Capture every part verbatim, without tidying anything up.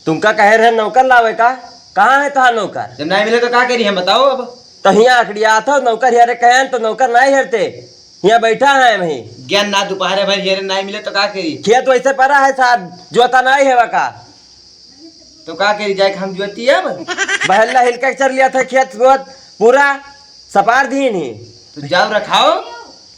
तुमका कहे रहे नौकर लावे का? कहाँ है तोहार नौकर? जब नाहीं मिले तो का करी हम, बताओ अब। तो हियाँ अकड़ियात हो, नौकर हेरे कहेन तो नौकर नाहीं हेरते, हियाँ बैठा है वहीं। ज्ञान ना, दोपहर भर हेरे नाहीं मिले तो का करी? खेत वैसे पड़ा है साहब, जोता नाहीं है का? तो का करी, जाए के हम जोती अब? बहल्ला हिलका के चर लिया था खेत जोत पूरा। सपार दीन ही। तो जाओ रखाओ।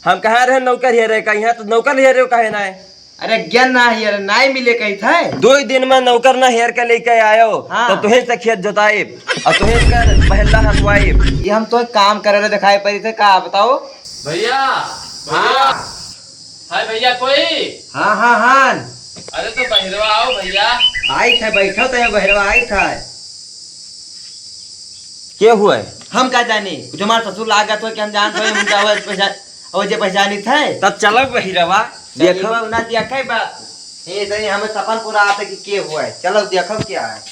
हम कहाँ रहे नौकर हेरे का, यहाँ तो नौकर हेरे का है ना है। अरे ज्ञान ना है, अरे नाहीं मिले कही था। दो ही दिन में नौकर ना हेर के लेके आयो, हाँ। तो तुहें से खेत जोताइब और तुहें कर बहल्ला हंसवाइब। ये हम तो एक काम करे रहे, दिखाई पड़ी थे का, बताओ। भैया, भैया। हाँ। है भैया कोई? हाँ, हाँ, हाँ। अरे तो बहिरवा आओ भैया। आई थे, बैठो तो ये बहिरवा आई था। के हुआ है? हम का जानी, कुछ हमार ससुर लागत हो कि हम जानत हो, हम का हुआ पहचान, और जे पहचानी थे। तब चलो बहिरवा, चलिए देखो। बा, उना दिया खे बा। ये सही हमें सपन पूरा आता कि के हुआ है। चलो देखो क्या है।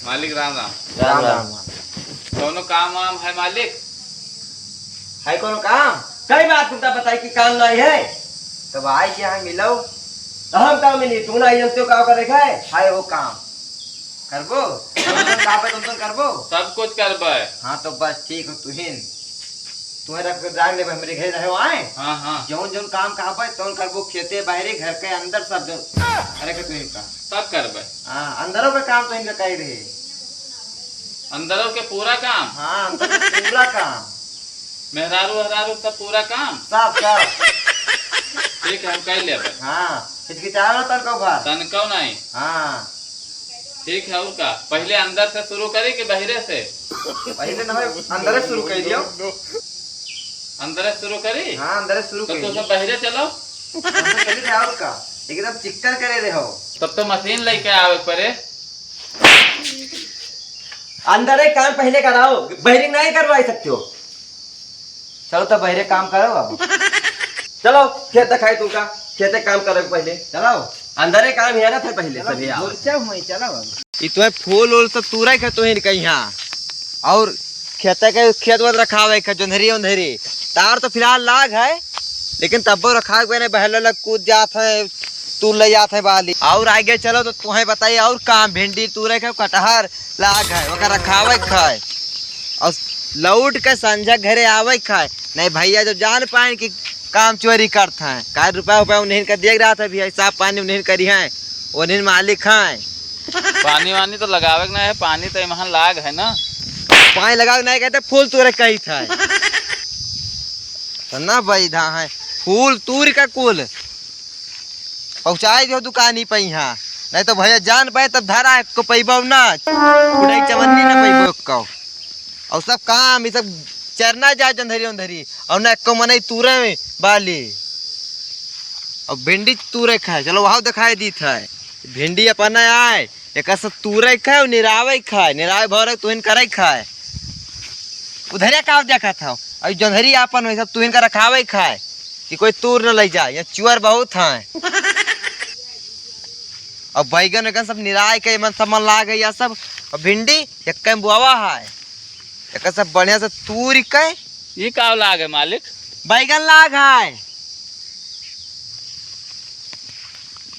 मालिक राम राम। राम राम। राम राम। कौनो काम वाम है मालिक? है कौनो काम? कई बार तुमका बताई कि काम नहीं है। तब आई के यहाँ मिलो। तो हम काम मिली, तू ना जानते हो का करे है? है वो काम। करबो? तुम तुम का पे तुम तुम करबो? सब कुछ करबे। हाँ तो बस ठीक हो तुहिन। तुम्हें रख के जान लेबे, हमरे घर रहे आए। हाँ, हाँ। जौन जौन काम कहबे तौन करबो, खेते बाहरे घर के अंदर सब जौन करे के तुहिन का। सब करबे। हाँ, अंदरों के काम तो इनका कही रहे। अंदरों के पूरा काम? हाँ, अंदर के पूरा काम। मेहरारू हरारू सब पूरा काम? सब, सब। ठीक है, हम कर लेबे। हाँ, हिचकिचाओ ना तनको भर। तनको नहीं। हाँ। ठीक है, और का? पहले अंदर से शुरू करी कि बहरे से? पहले ना हो, अंदर से शुरू कर दियो। अंदर से शुरू करी? हाँ, अंदर से शुरू तो करी। तो सब बहरे चलो। अंदर चली जाओ, और का? एकदम चिक्कन करे रहे हो। तब तो मशीन लेके आवे पड़े। अंदर एक काम पहले कराओ, बहरे नहीं करवाई सकते हो। चलो तो बहरे काम करो अब। चलो खेत दिखाई तुमका, खेते काम करो पहले। चलो। अंदर एक काम है ना था पहले चलो, सभी आओ। बोलचा हुई, चलो अब। ई तो है फूल उल सब तूरे के तो इनका यहाँ। और खेते के खेत वेत रखावे के जोंधरी ओंधरी। तार तो फिलहाल लाग है, लेकिन तब्बो रखावे के नहीं, बहलो लग कूद जात है, तू ले जात है बाली। और आगे चलो तो तुम्हें बताइए और काम, भिंडी तूरे के, कटहर लाग है, ओकर रखावे के है। और लौट के संझा घरे आवे के है। नहीं भैया जब जान पाए कि काम चोरी करत हैं, का रुपया उपया उन्हीं का दिए रहा था भैया, हिसाब पानी उन्हीं करी हैं, उन्हीं मालिक हैं। पानी वानी तो लगावे के नहीं है, पानी तो इमहन लाग है ना। पानी लगावे के नहीं कहते, फूल तूरे कही था। तो ना बैधा है, फूल तूर का कुल पहुँचाई दियो दुकानी पे यहाँ, नहीं तो भैया जान पाए तब धरा को पैबो ना, उड़ाई चवन्नी ना पैबो को। और सब काम, ये सब चरना जाए जंधरी उंधरी, और ना को मनई तूरे में बाली। और भिंडी तूरे खाए, चलो वहाँ दिखाई दी था, भिंडी अपना आए, एक सब तूरे खाए और निरावे खाए, निरावे भरे तुहिन करे खाए। उधरे का देखा था, और जंधरी आपन में सब तुहिन का रखावे खाए कि कोई तूर न ले जाए, यहाँ चुअर बहुत हैं। और बैगन वैगन सब निराय के मन सब मन लाग है या सब। और भिंडी एक कम बोआवा है, एक सब बढ़िया से तूर के। ये का लाग है मालिक? बैगन लाग है।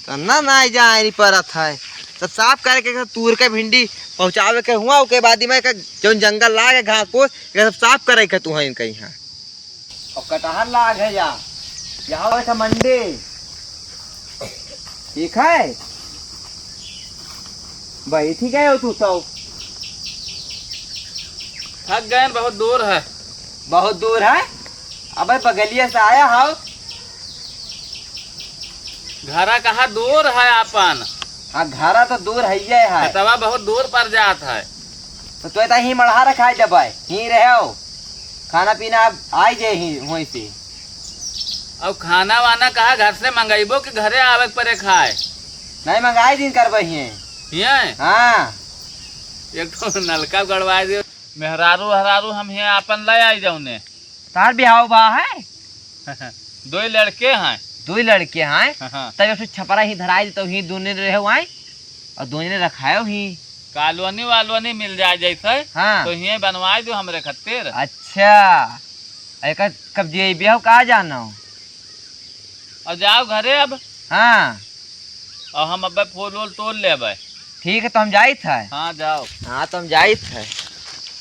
तो ना, ना जाए नहीं परत है। सब साफ करे के, तूर के भिंडी पहुँचावे के हुआ, ओके बाद में का जौन जंगल लाग है घास फूस, ये सब साफ करे के तू है इनका यहाँ। और कटहर लाग है या, यहाँ बैठा मंडी। ठीक है, बैठ ही गए हो तू तो। थक गए, बहुत दूर है। बहुत दूर है? अबे बगलिया से आया हो। घरा कहाँ दूर है आपन? हाँ, घरा तो दूर है ही है। खेतवा बहुत दूर पर जात है। तो तू तो ही मड़हा रखा जब ही रहे हो। खाना पीना अब आई जाए ही वहीं से। अब खाना वाना कहा घर से मंगाइबो कि घरे आवे के पड़े खाए? नहीं, मंगाई दिन करबे हिये। हिये? हाँ। एक तो नलका गड़वाए दियो। मेहरारू हरारू हम हिये आपन ले आई जाउने। तार बिहाव बा है? दो ही लड़के हैं। दो ही लड़के हैं? हाँ। तब एक ठो छपरा ही धराई दे तो ही दोनों रहे हुआ है। और दोनों ने रखायो ही। कॉलोनी वालोनी मिल जाए जैसे, हाँ। तो हिये बनवाए दो हमरे खातिर। अच्छा, एकर कब जेबे हो, का जानो? और जाओ घरे अब। हाँ। और हम अब फूल वूल तोड़ लेबे। ठीक है, तो हम जाइत है। हाँ, जाओ। हाँ, तो हम जाइत है।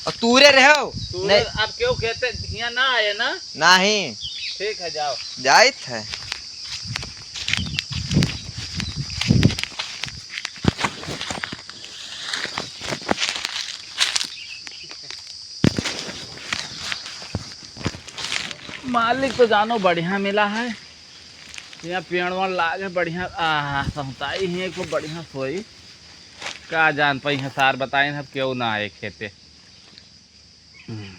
और तूरे रहो। तूरे नहीं। अब क्यों खेते हियाँ ना आए ना? नहीं। ठीक है, जाओ। जाइत है। मालिक तो जानो बढ़िया मिला है। यहाँ पेड़ वेड़ लागे बढ़िया, आहा, सहुताई ही एक बढ़िया सोई। का जान पाई है सार, बताइन अब क्यों ना आए खेते। हम्म।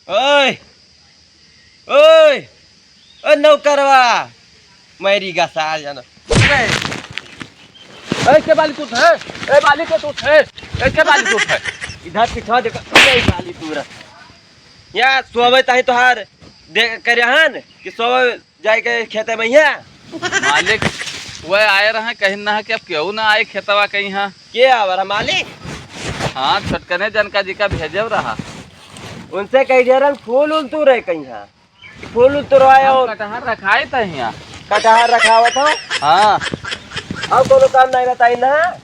ओए, ओए, ओ नौकरवा, मैरी गा सार जाना। ए, के बाली तू है? ए, बाली के तू है? ए, के बाली तू है? इधर पिछवा देखो, ए, बाली तू रह। या सोवे ताही तोहार दे करे हन कि सोवे जाए के खेते में है। मालिक, वह आए रहे, कहीं ना कि अब केहू ना आए खेतवा कहीं, हाँ। के आवर है मालिक? हाँ, छोटकने जनका जी का भेजे रहा। उनसे कह दे रहा, फूल उल तू रहे कहीं, हाँ। फूल उल तू रहा हम और कटहर रखाए थे यहाँ। कटहर रखावत हो? हाँ। और कोनो काम नहीं रहता है ना?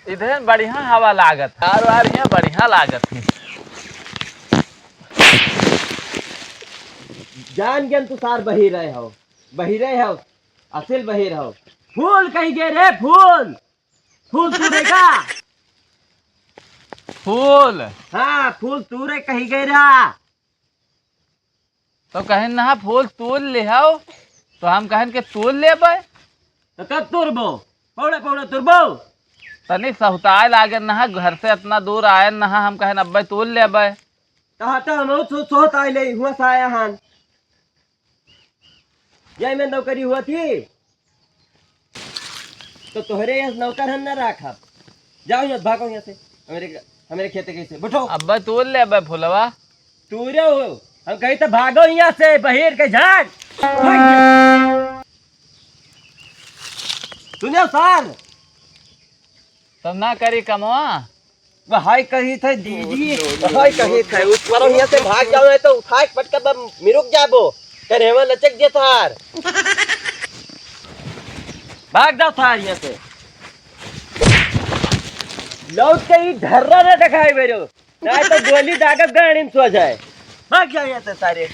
इधर बढ़िया हवा लागत है। यार, यार, यहाँ बढ़िया लागत है। जान गन तू सार बहिर रहे हो, बहिर रहे हो, असिल बहिर हो। फूल कही गे रे, फूल, फूल तू देखा? फूल? हाँ, फूल तू रे कही गे रहा। तो कहन ना फूल तूल ले आओ, तो हम कहन के तूल लेबे। तो कब तुरबो? पौड़े पौड़े तुरबो? तनी सहुताए लागे ना, घर से इतना दूर आए ना, हम कहन अब्बे तूल लेबे। कहा तो हम सो-, सोहत आए ले, हुआ सा आया हन। यही में नौकरी हुआ थी, तो तोहरे यहाँ नौकर हम ना राखब। जाओ यहाँ, भागो यहाँ से, हमारे, हमारे खेते कैसे, बैठो। अब्बे तूल लेबे फुलवा। तू रे हो, हम कही तो भागो यहाँ से, बहिर के झाड़। सुनो सार। तब ना करी कमवा। वह हाय कही थे दीदी, वह हाय कही थे, उस पर यहाँ से भाग जाओ, नहीं तो उठा के पटक बम मिरुक जाबो, तेरे में लचक जे थार। भाग जाओ थार यहाँ से। लौट के ही ढर्रा ना दिखाई बेरो, नहीं तो गोली दागब गाड़ी में सो जाए। भाग जाओ यहाँ से सारे।